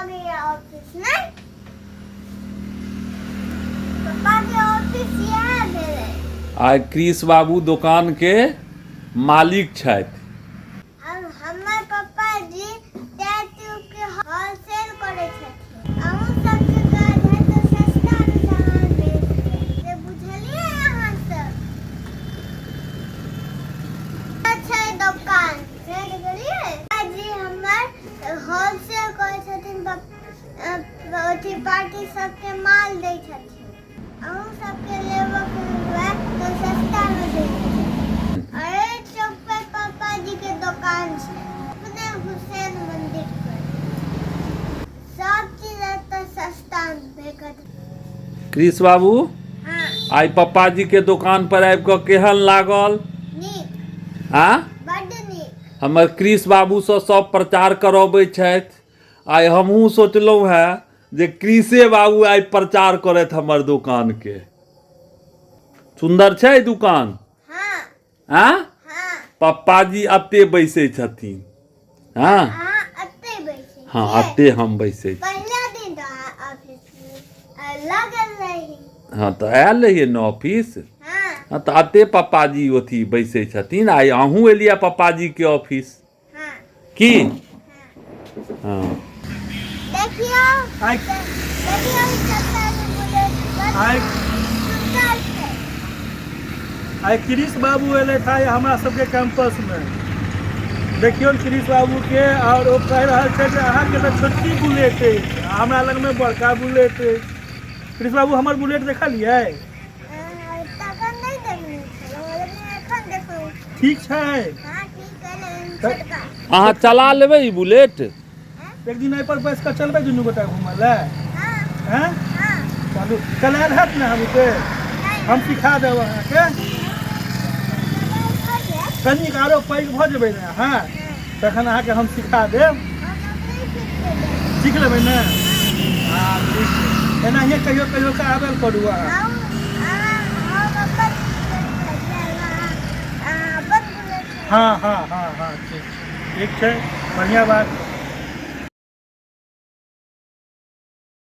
लगैया ऑफिस नहि? पप्पा के ऑफिस इएह भेलै। आइ क्रिस बाबू दोकानके मालिक छथि। हम हमर पप्पा जी टायर ट्यूब के होलसेल करै छथिन। अहूँ सबके काज है तऽ सस्ता मे सामान भेट जायत, से बुझलियै अहाँ सब? छै दोकान भेट गेलियै। जी हमर होलसेल करै छथिन, अथी पार्टी सबके माल दै छथिन। अहूँ सबके लेबऽके हुए तऽ सस्तामे दै छथिन। अरे चौक पर पापा जी के दोकान छै, अपने हुसैन मंदिर पर। सब चीज एतऽ सस्तामे भेटत। कृष बाबू। हाँ। आइ पप्पा जी के दोकान पर आबि कऽ केहन लागल? नीक। आ बड्ड नीक। हमर कृष बाबूसँ सब प्रचार करबै छथि। आइ हमहूँ सोचलहुँ हेँ जे कृषे बाबू आइ प्रचार करथि हमर दोकानके। सुन्दर छै दुकान? हाँ। आँ? हाँ। पप्पा जी अते बैसै छथिन। हाँ। अहाँ अते बैसै हाँ, छियै? अते हम बैसै छी। पहिला दिन तऽ अहाँ ऑफिस मे लगल रही। हाँ, तऽ आयल रहियै ने ऑफिस। हाँ। हाँ, तऽ अते पप्पा जी अथी बैसै छथिन। आइ अहूँ एलियै पप्पा जी के ऑफिस। हाँ। की? हाँ। देखियौ। आइ देखियौ ई चक्का के बुलेट बड़ आइ सुन्दर छै। आइ क्रिस बाबू एलथि आइ हमरा सबके कैंपसमे। देखियौ क्रिस बाबूके, आओर ओ कहि रहल छै जे अहाँके तऽ छोटकी बुलेट अछि आ हमरा लगमे बड़का बुलेट अछि। क्रिस बाबू, हमर बुलेट देखलियै? तखन नहि देखने छलहुँ, लेकिन एखन देखलहुँ। ठीक छै? हाँ, ठीक है, लेकिन छोटका। अहाँ चला लेबै ई बुलेट? एक दिन एहि पर बैस कऽ चलबै दुनू गोटा घूमऽ लए? हाँ। हैं? हाँ। चलू, चलायल हैत ने हमके? नहि। हम सिखा देब अहाँके। कनिक आरो पैघ भऽ जेबै ने अहाँ, तखन अहाँके हम सिखा देब। सीख लेबै ने? हँ, ठीक छै। एनाहिए कहियो कहियो कऽ आबल करू अहाँ। हँ हँ हँ हँ, ठीक छै, ठीक छै, बढ़िआँ बात।